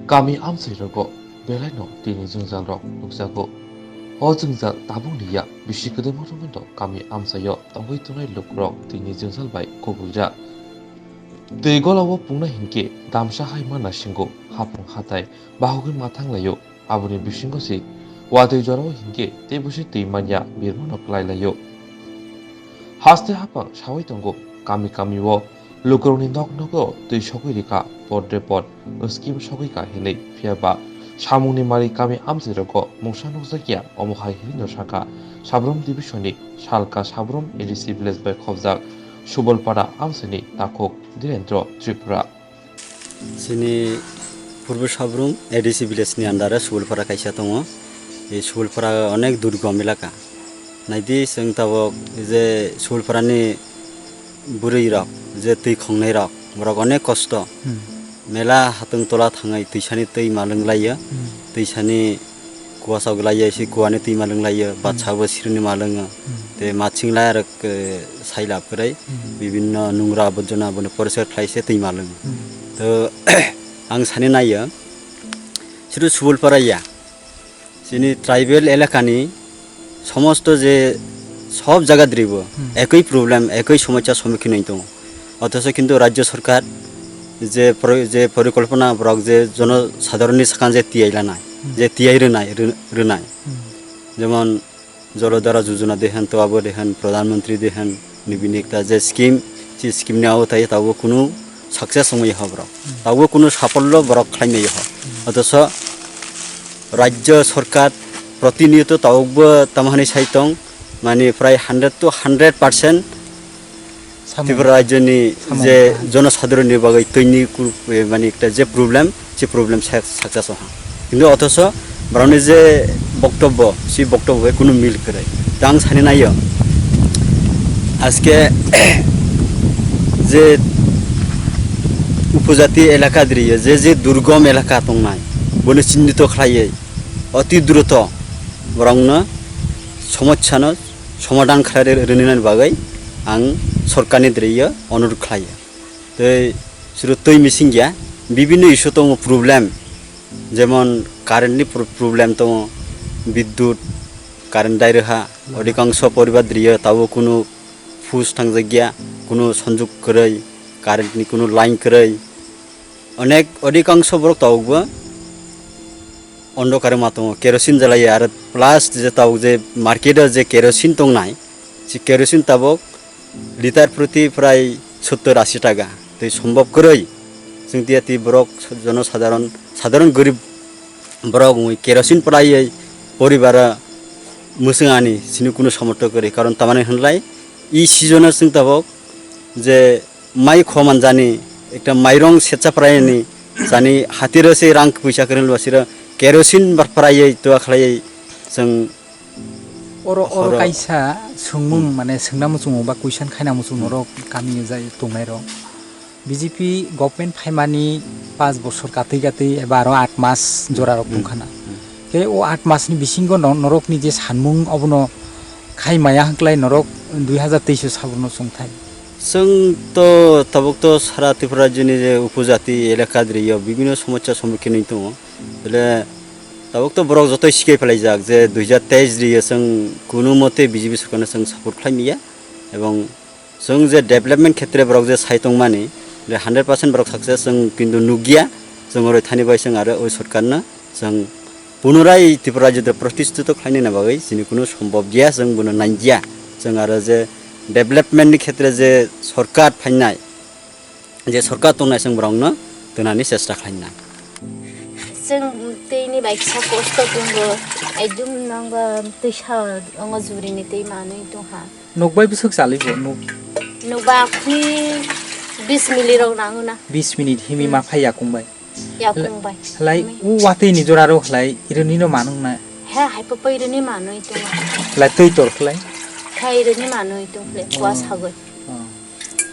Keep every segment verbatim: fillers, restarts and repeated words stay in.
Kami amchairogo belaino tini jwngjalrok nukjago. O jwngjal tabukni ya bisi kwdwima romwi no kami amchaio tongwi tongnai lukurok tini jwngjal bai kubuijak. Twi golao pungnai hinkhe damsa hai ma nasingo, hapung hatai bahugwi ma thanglaio. Aboni bisingo se watwi jorao hinkhe teibo se twi manya birmano klai laio. Haste haphang sawi tongo, kami kami o lukurokni nok nogo twi sogwi rikha, podre pod scheme sogwi kha hinwi, phiya ba samungni mari kami amchairogo mungsa nukjakya, omo hai hinwi no sakha Sabrum Division ni Salka Sabrum A D C village bai khobjak Subolpara amchaini takhuk Dhirendra Tripura. Chini Purbo Sabrum A D C village ni under o Subolpara kaisa tongo. Ei Subolpara onek durgom elaka. Naidi chwng tabok je Subolpara ni bwrwi rok, je twi khongnai rok, borok onek kosto. Hmm. Mela hatwng tola thangwi twisani twi malwng laio. Hmm. Twisani kuasa glaiya, si kuani twi malwng laio, hmm, batsa bo sirni malwngo. Hmm. Te maching lai arok, eh, sailap kwrwi, hmm, bibinno nungra aborjona boni poriskar khlai se twi malwngo. Hmm. To ang sani naiyo, siru Subolpara ya, chini tribal elakani somosto je sob jaga dribo, hmm, ekoi problem, ekoi somosya sommukhin wng tongo. Othocho kintu rajyo sorkar je pro-, je porikolpona borok je jonosadharonni sakang je tiyai lanai, hmm, je tiyai rwnai, rw-, rwnai. Hmm. Jemon Jolodhara Yojana de hwn, to abo de hwn, Pradhan Mantri de hwn, nibini ekta je scheme, si scheme ni aotai tabuk kunu success wngwi ha borok. Hmm. Tabuk kunu sapollo borok khlai maya ha. Hmm. Othocho rajyo sorkar protiniyoto tabukbo tamo hwnwi sai tong, mani prai hundred to hundred percent samung. Tripura rajyoni samung je jonosadharonni bagwi twini kur-, eh, mani ekta je problem, se problem sa-, success wngha. Kintu othocho borokni je boktobbo, se boktobbo bai kunu mil kwrwi. To ang sani naiyo, aske je upojati elaka diriyo, je je durgom elaka tongnai, boni chinnito khlaiwi, oti druto borokno somosyano somadhan khlai rw-, rwninani bagwi ang sorkarni diriyo onurod khlaio. Tei suru twi mising ya, bibinno issue tongo problem, jemon current ni pro-, problem tongo, bidyut, current dai rwha, odikangso poribar diriyo tabuk kunu fuse thangjak ya, kunu sonjok kwrwi, current ni kunu line kwrwi, onek odikangso borok tabukbo ondokar ma tongo, kerosene jalaiya, aro plus je tabuk je market o je kerosene tongnai, se kerosene tabuk litar proti prai sottor ashi taka, tei sombhob kwrwi. Chwng tiya twi borok jonosadharon, sadharon gorib borok wngwi kerosene phlaiwi poribaro mwswng ani sini kunu somorthok kwrwi, karon tamani hwnlai i season o chwng tabuk je mai khoman jani, ekta mairong setsa phrayani jani, hatiro se rang puisa kwrwngba siro kerosene ba phraywi toya khlaiwi chwng oro, oro horo kaisa swngmung, hmm, mane swngna muchungo ba question khaina muchung, hmm, norok kami jai tongnai rok. B J P government phaimani panch bosor katwi katwi eba aro aat mas jora rok, hmm, tongkhana. Hmm. Khe o aat mas ni bisingo no-, norok ni je sanmung obono khai maya hwnkhlai norok dui hazar teis o saborno chwngthai. Chwng to tabuk to sara Tripura rajyoni je upojati elaka diriyo bibinno somosya sommukhin wng tongo. Bole tabuk to borok joto sikai phalai jak je dui hazar teis diriyo chwng kunu mote B J P sorkarno chwng support khlai maya ebong chwng je development khetre borok je sai tongmani, je hundred percent borok success chwng kintu nukya, chwng oro thani bai chwng aro oi sorkarno chwng punorai Tripura rajyo protistito khlainani bagwi chini kunu sombhob gya, chwng bono nangya. Chwng aro je development ni khetre je sorkar phainai, je sorkar tongnai chwng borokno twnani chesta khlainai. Chwng twi ni bai kisa kosto tongo, ekdum nangba twisa ongo jurini twi manwi tongha. Nokbai bwswk chalwi bo nuk. Nokba khwi bis minute rok nango na. Bis minute himi, hmm, ma phai yakung bai. Yakung bai. Hlai himi. U watwi ni jora ro hlai irini no manung na. He hai pa pa irini manwi tong. Hlai twi tor hlai. He irini manwi tong hlai, oh, kuasa goi. Oh.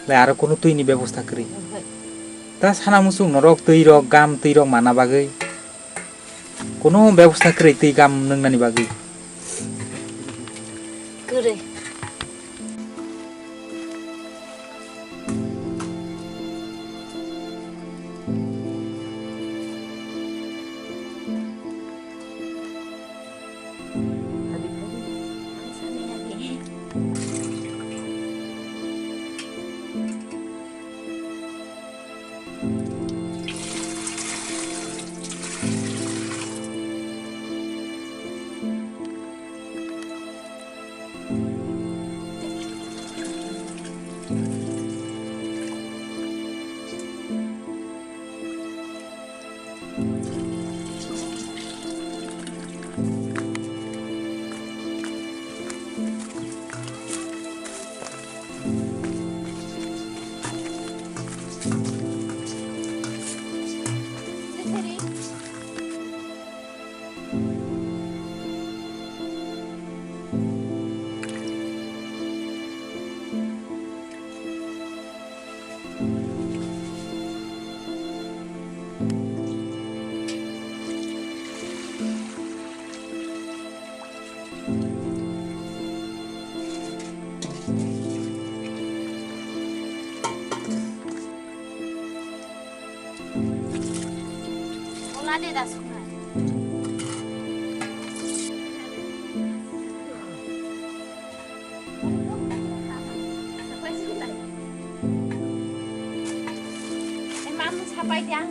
Hlai aro kunu twi ni bebosta kwrwi. Oho. Ta sana muchung norok twi rok, gam twi rok mana bagwi. Kunu bebosta kwrwi twi gam nwngnani bagwi. Kwrwi. Ani da sukha. Emang sapai yang